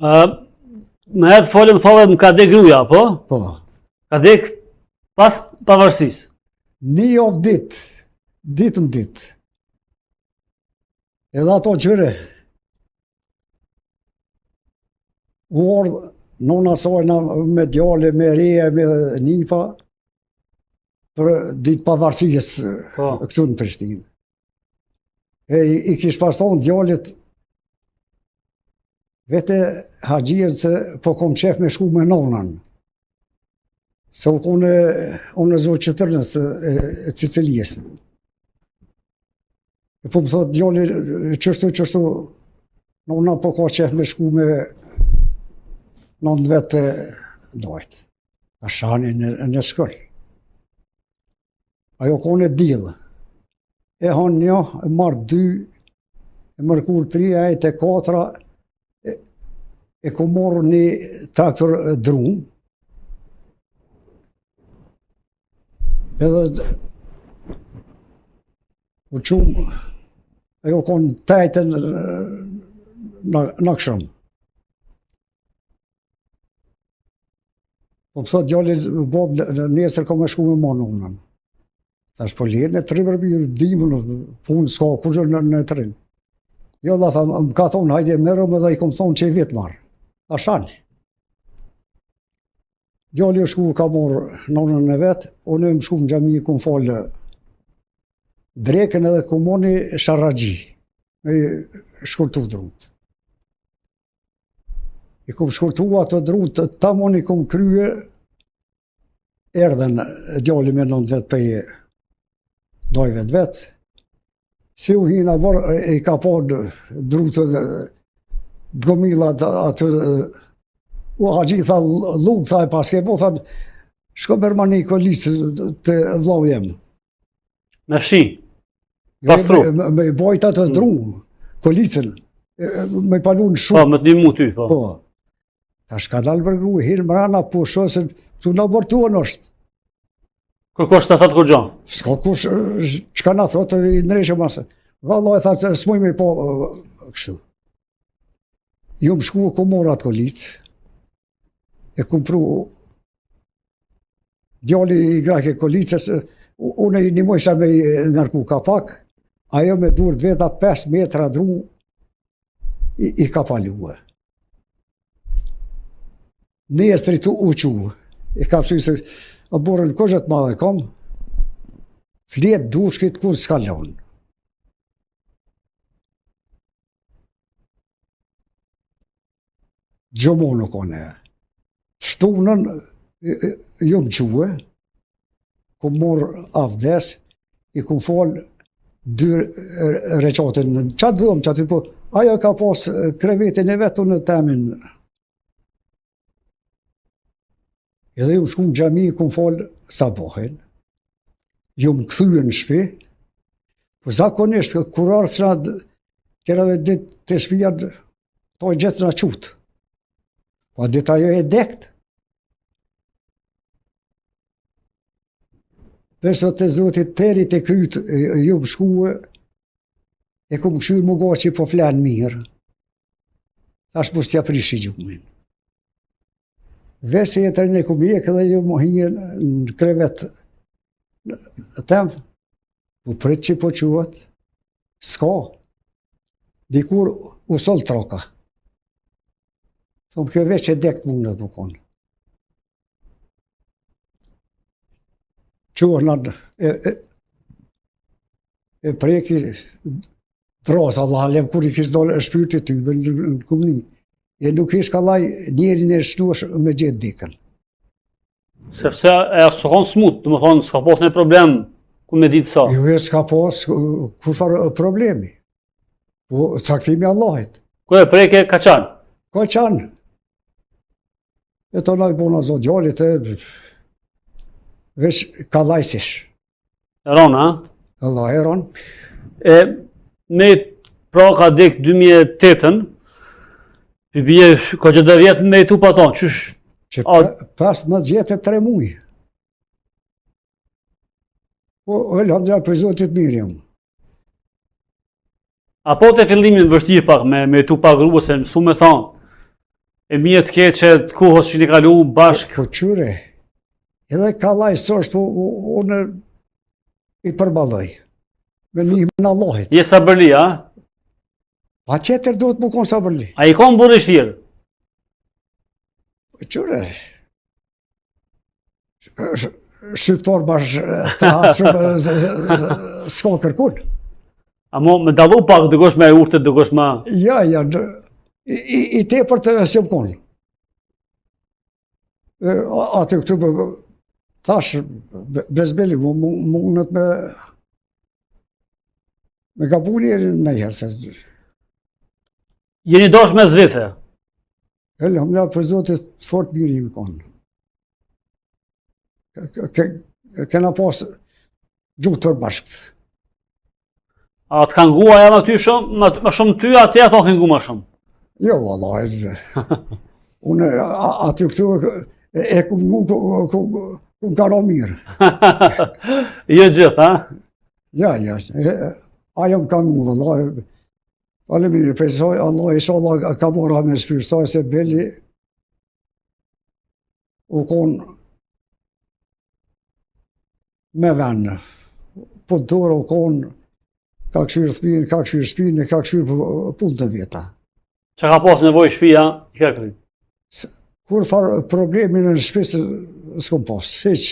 Ë, më herët folëm thove më ka dek gruja, po? Po. Ka dek pas pavarësisë. Një javë ditë, ditë më ditë. Edhe ato qyre, u ardhë nona saj me djale, me reja, me nipa, për ditë pavarësisë po. këtu në Prishtinë. E i, i kish pas thonë djalit, vete haxhien se po kom qef me shku me nonën. Se u konë, unë e zonë qëtërnës e, e Cicëlisë. E po më thotë djali, qështu, qështu, nona po ka qef me shku me nënë vetë dajt. A shani në, në shkollë. Ajo konë e diell. E hanë një, e martë dy, e mërkur tri, e ejte katra, e, e ku morë një traktor dru. Edhe u qumë, ajo konë t'ejten në, në këshëm. Po më thot djali, babë, nesër kom me shku me marrë nonën. Thash, po lene të rri bre mirë, dimën, punë s'ka kurgjë në, në të rrinë. Jo, dha, tha, më ka thonë, hajde merrëm edhe i kom thonë që i vjet marrë. Thash, ani. Djali është shku ka marrë nonën e vet, unë jom shku në xhami, kum falë drekën edhe kum marrë një sharraxhi, me shkurtu drutë. I kum shkurtu ato drutë, tamon i kum krye, erdhen djali me nënë vet pej dajve t'vet, si u hina bërë, i ka pa drutë të gomillat atë, u haxhi tha, llugë tha e paske po, tha, shko merrma një kolicë te vllau jem. Me fshi. Pastru. Me, me, me bojt atë mm. dru, kolicën, me palu në shumë. Po, me të nimu ty, po. Po. Tash ka dalë bre gru, hirë mrana, po shoh se tu në abortuan është. Kërkush të thotë kurgjo? S'ka kush, çka na thotë, i ndrejshë masë. Vallaj, tha se s'muj me po, kështu. Jom shku, ku mora atë kolicë, e kum pru djali i grahke kolicës, unë i nimojsha me ngarku ka pak, ajo me dur të veta 5 metra dru i, i ka palue. Nesër tu u çu, i ka fsy se oborrin kogja të madhe kom, flet dushkit kur s'ka lonë. Xhuma u kone. Shtunën, jom çue, kum morë avdes, i kum falë dy reqate në qatë dhomë, qaty po, ajo ka pas krevetin e vet unë temin. Edhe jom shku në xhami, kum falë sabahin, jom kthy në shpi, po zakonisht, kur ardhë që na tjerave ditë te shpia, to gjithë na qutë. Po ditë ajo e dekt. Beso te Zotit teri te kryt, jom shkue, e kum kqyrë mu që po flenë mirë. Tash mos t'ja prishi gjumin. Veç se jetën e kum hjek dhe jom hi në krevet tem, po prit që po quhet, s'ka. Dikur u soll troka. Thom, kjo veç e dekt mundet me konë. Quhet në e, e, e preki Drosa, Allah alem, kur i kishë dolë shpirti ty, në, në kumni. E nuk ish kallaj njerin e shnuash me gjetë dikën. Sepse e s'u konë smut, domethonë, s'ka pas një problem, ku me ditë sa. Jo, e s'ka pas, kurfarë problemi. Po, caktimi Allahit. Ku e preke, ka qanë? Ka qanë. E të naj bona zot djalit, e veç kallaj sish. Ron, a? Allah, e ron. E, me pra ka dek 2008-ën, i bie, ka që dhe vjetë me jetu pa tonë, qysh? Që a... 15 vjetë e 3 muj. Po, elhamdulillah, prej Zotit mirë jam. A po të fillimin vështirë pak me, me jetu pa grua, se mësu me thonë? E mirë të keqe të kohës që ni kalu bashkë. Po qyre, edhe kallaj s'është, unë i përballoj. Me ndihmën e Allahit. Je sabërli, a? Patjetër duhet me konë sabërli. A je konë burrë i shtirë? Po qyre, shqiptar bash të hatshëm, s'ka kërkun. Amo me dallu pak, dikush ma i urtë, dikush ma... Ja, ja, i, i, i tepërt s'jom konë. Aty këtu, thash, bezbeli, mundet me, me gabu njeri najherë, se Jeni dashtë mes vete? Elhamdulillah, për Zotit, fort mirë jemi konë. Kena pas gjuhë të përbashkët. A të ka ngu ajo më ty shumë, më, më shumë ty, a ti ato ke ngu më shumë? Jo, vallahi, unë aty këtu e, e kum ngu, ku, ku, ku ka ra mirë. jo gjithë, ha? Ja, ja, e, ajo më ka ngu, vallahi, Faleminderit, prej saj, Allah, inshallah, ka bo rahmet shpirt saj, se Beli u konë me venë. Punëtor u konë, ka kqyrë fëmijën, ka kqyrë shpinë, ka kqyrë punë të veta. Që ka pas nevojë shpia, i ka kry? Kurrfarë problemi në shpi s'kom pas, hiq.